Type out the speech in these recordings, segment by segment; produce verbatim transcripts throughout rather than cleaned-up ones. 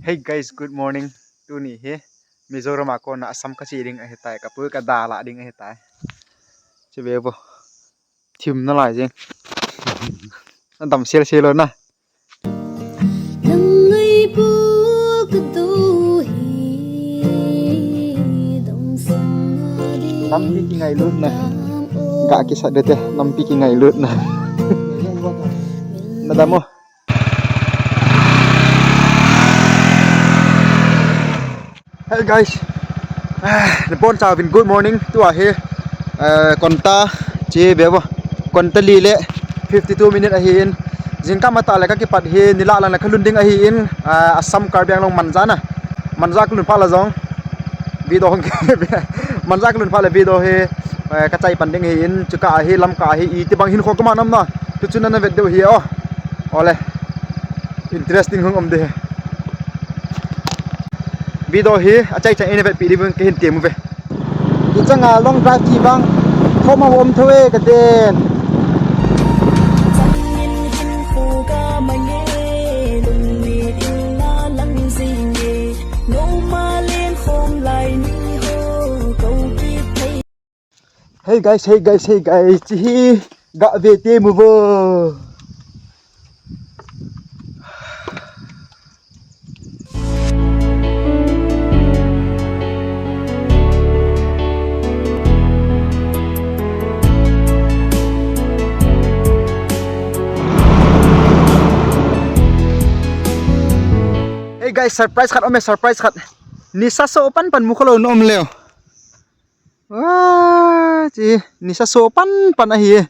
Hey guys, good morning. Tuni hi Mizoram a kona Assam kache ding ahitai, kapu kada la ding ahitai. Che ve vo. Thim nalai jeng. Adam sel sel na. Lampi kingailutna. Ga kisat dete, lampi kingailutna. Madam o. Hey guys. Ah, nabonchauvin good morning. Tua hi, eh, konta che ve vo. Konta li le fifty two minute ahin. Jingkah matah le kakipat hi, nilhah lang le kalhun ding ahin, ah, Assam Karbi Anglong Manja na. Manja kalhun phat le jong. Video hung Manja kalhun phat le video hi, eh, kachai pan ding ahin, chukah hi, lamkah hi, itibang hinkho kaman um na. Tuchun nana vet diu ahi o. Ole. Interesting hung um ding ahi. Video hi, achai chai in vetpi diuvin kahin tem uve. Hichang a long drive ti bang, khom a um thou e kaden. Hey guys, hey guys, hey guys, che hi ga ve tem uvo. Hey guys, surprise khat um e, surprise khat. Nisa so pan pan mu khalou na um leu. Wa, che nisa so pan pan ahi.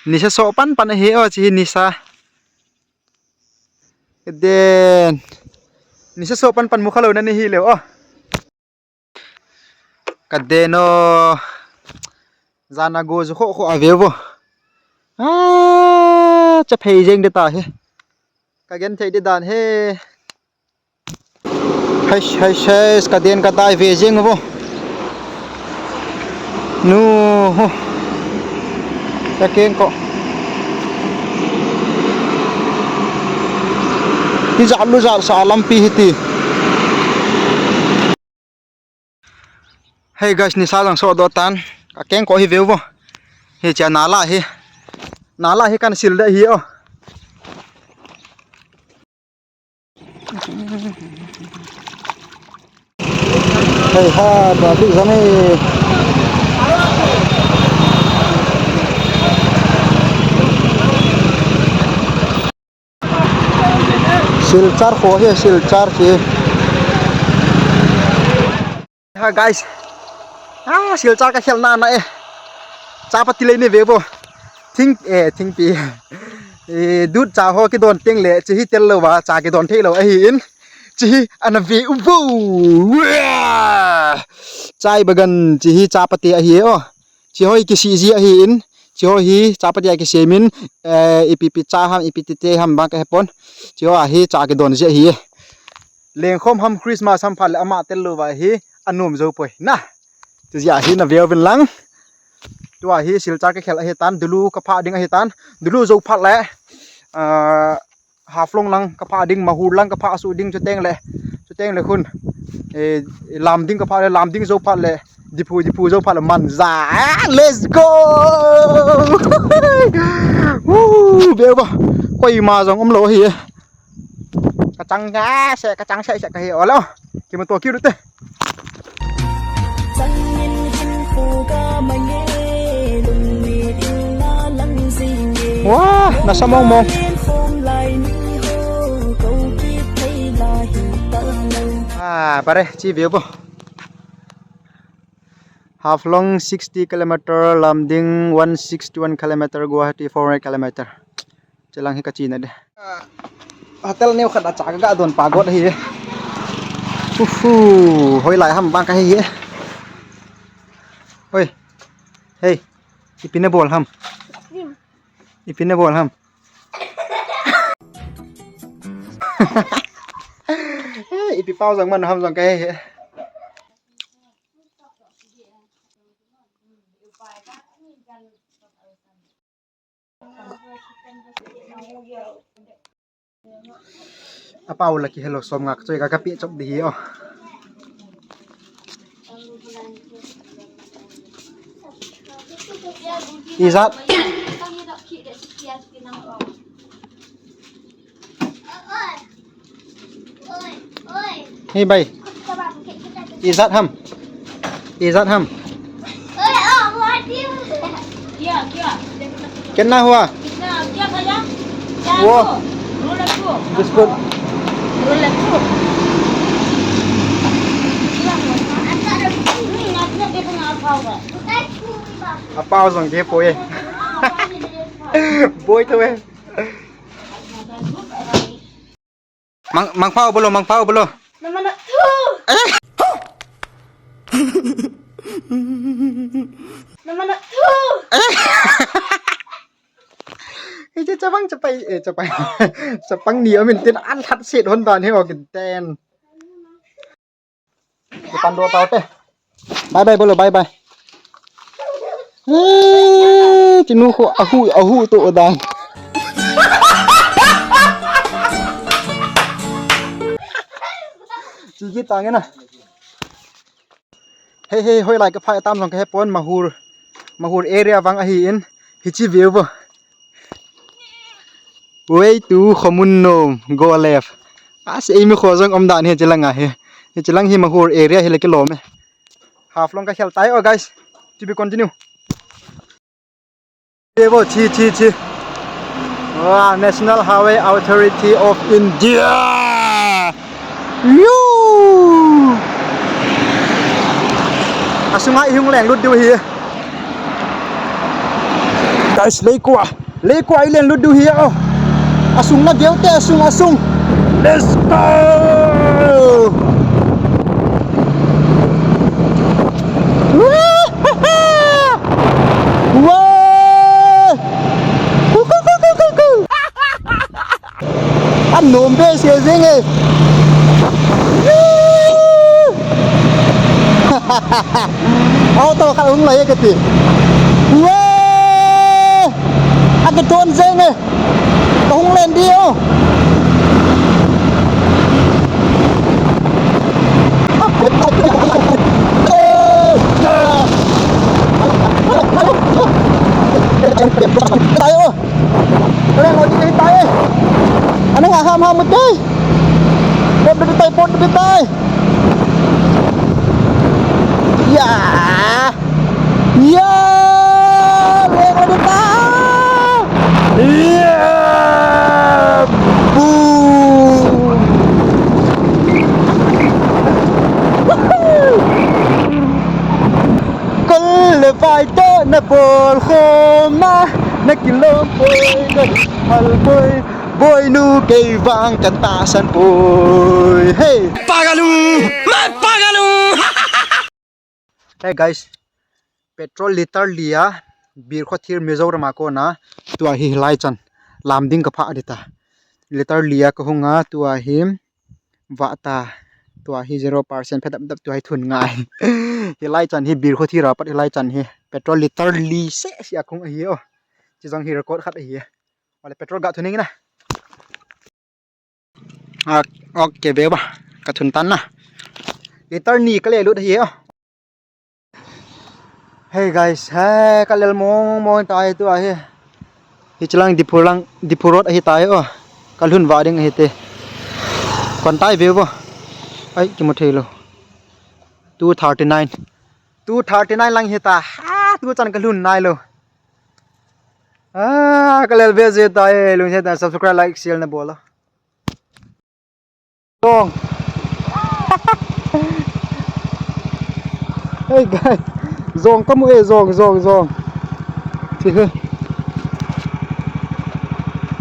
Nisa so pan pan ahi o, che nisa. Kaden. Nisa so pan pan mu khalou na nahi leu o. Kaden o. Jana go ju kho kho a ve vo. Ah, cha phei jeng de ta hi. Kagenthei di dan hi. Hais, hais, hais, kaden kadai ve jeng vo. Nu, hu. Kakeng ko. Ti jat lu jat sa lampi hiti. Hey guys, nisa jong so do tan. Kakeng ko hi ve vo. Hiche a nala hi. Nala hi kana sil de hi o. Hey ha, traffic jam e. Silchar kho hi, Silchar hi. Ha guys. Ah, Silchar kakhel na na e. Chapati lei ni ve vo. Thing, eh, thingpi. Eh, dud cha ho kidon teng le, che hi tel lou va, cha kidon thei lou ahin. Che hi ana ve uvo. Chai bagan, che hi chapati ahi o. Che ho hi kisih ji ahin. Che ho hi chapati a kisem in, eh, ipi pi cha ham, ipi ti te ham bang kahepon. Che ho a hi cha kidon ji ahi. Lengkhom ham Christmas ham phat le ama tel lou va hi anom jou poi na. Tijeh a hi na ve uvin lang. Tua hi Silchar kakhel ahi tan, Dulu kaphah ding ahi tan. Dulu jou phat le, ah, Haflong lang kaphah ding, Mahur lang kaphah suh ding, chuteng le, chuteng le khun, eh, Lumding kaphah le, Lumding jou phat le, Diphu, Diphu jou phat le, Manja. Ah, let's go! Woo, ve vo. Koima jong um lou ahi. Kachang se, kachang se se kahi o lou. Kimoto kiu te. Wah, nasa mong mong. Ah, pare, che ve vo. Haflong sixty kilometer, Lumding one sixty-one kilometer, Guwahati four hundred kilometer. Chelang hi kachena de. Hotel neo khat a cha kaga don pa got ahi. Uhu, hoilai ham bang kahi e. Oi. Hey. Ipi nabol ham? Ipi nabol ham? Ipi pao jong man ham jong kahi e. Apao la kihelou som nga ka choi ka, ka pe chop di hi o. Ijat. Hey, bhai. Ijat ham. Ijat ham. क्या, क्या? कितना हुआ? कितना, क्या खाया? क्या वो। दो। दो लड्डू। बिस्कुट। दो लड्डू। क्या हुआ? हम्म, आपने देखो ना, आप खाओगा। Apao jong kei poi. Boi to e. Mang, mangpha u bolo, mangpha u bolo. Namanat thu. Eh? Namanat thu. Eh? Hiche chapang, chapang, eh, chapang. Chapang ni amin tin an that set hon dan hi o kin ten. Ipan do tau te. Bye bye bolo, bye bye. Eh, chinu ko ahu, ahu to dan. Chigi tang na. Hey, hey, hoilai ka phai tam jong ka hepon, Mahur, Mahur area vang ahi in, hichi view bo. Way to Khomunnom, go left. Ase eimi kho jong um dan hi chilang ahi. Hichilang hi Mahur area hi le kilom e. Haflong ka khel tai o guys. To be continue. Evo, chi, chi, chi. Wow, National Highway Authority of India. Yoo! Asunga ihung leng lut diu hi. Guys, leikua. Leikua ileng lut diu hi o. Asung na geu te, asung, asung. Let's go! Woo! Woo! Ku, ku, ku. Anom behseh jeng e. Auto khat hung lai e kati. Wee! Akiton jeng e. Kahung len di o. Tayo. Kalen lo di tai. Anang aham ham mati. Pot di tai, pot di tai. Ya. Ya. Leng lo di tai. Ya. Boom. Woohoo. Kol le vai toh na bol khom a, na kilom poi, na hal poi, boinu kei vang kan tahsan poi. Hey! Pagalung! Mai pagalung! Hey guys, petrol liter li a, Birkhothir Mizoram a kona, tua hi hilai chan, lam ding ka phah ding ta. Liter li a ka hung a, tua hi, vah ta, tua hi zero percent phe dap dap tua hi thun ngai. Hilai chan hi Birkhothir a pat hilai chan hi petrol liter li seh seh a kong ahi o. Chi jong hi record khat ahi. Ole petrol ga thun ing na. Ah, okay, be ba. Ka thun tan na. Liter ni ka le lut ahi o. Hey guys, hey, ka lel mong mong tai tua hi. Hichilang Diphu lang, Diphu road ahi tai o. Ka lhun va ding ahi te. Kon tai ve vo. Ai, kimu thei lou. Two thirty-nine. Two thirty-nine lang hi ta. Ha, tu chan ka lhun nai lou. Ah, ka lel ve je tai, lungset tai, subscribe, like, share na bol o. Jong. Hey guys. Jong ka mu e, jong, jong, jong. Chi he.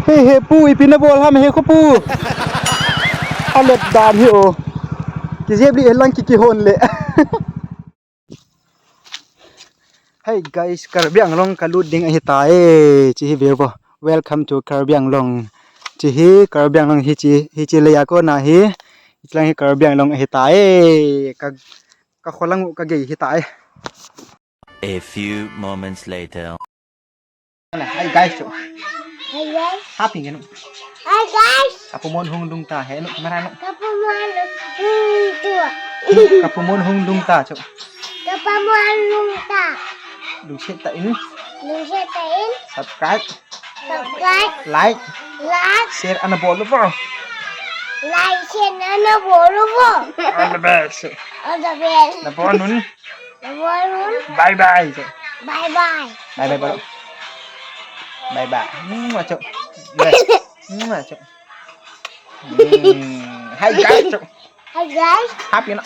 Hey, he pu, ipi na bol ham he kho pu. A let dan hi o. Kijep li lang ki kihon le. Hey guys, Karbi Anglong ka lut ding ahi tai. Chi hi ve vo. Welcome to Karbi Anglong. Chi hi Karbi Anglong hi chi, hichi le ya kona hi. Hichilang hi Karbi Anglong ahi tai. Ka, ka kholang u ka gei hi tai. A few moments later. Hey guys. Hey guys. Happy ngenu. Hi guys. Kapu Mon hung lhung ta he nu, camera nu. Kapu Mon hung tu. Kapu Mon hung lhung ta chu. Kapu Mon hung ta. Lungset tah in. Lungset tah in. Subscribe. Subscribe. Like. Like. Share ana bol uvo. Like, share ana bol uvo. All the best. All the best. Nabonun. Nabonun. Bye bye. Bye bye. Bye bye bol. Bye bye. Mwah, chok. Mwah, chok. Hmm. Hi guys, chok. Hi guys. Happy na.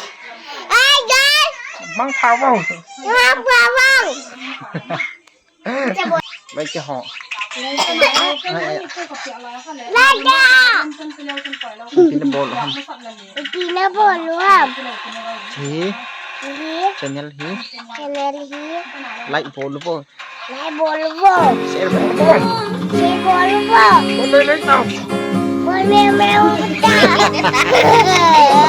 Hi guys. Mangpha vo. Mangpha vo. Mai ke ho. Laga. Pina bol ham. Pina bol ham. Hi. Hi. Channel hi. Channel hi. Like bol vo. Like bol vo. Share bol vo. Share bol vo. Bol le le tau. Bol le le tau.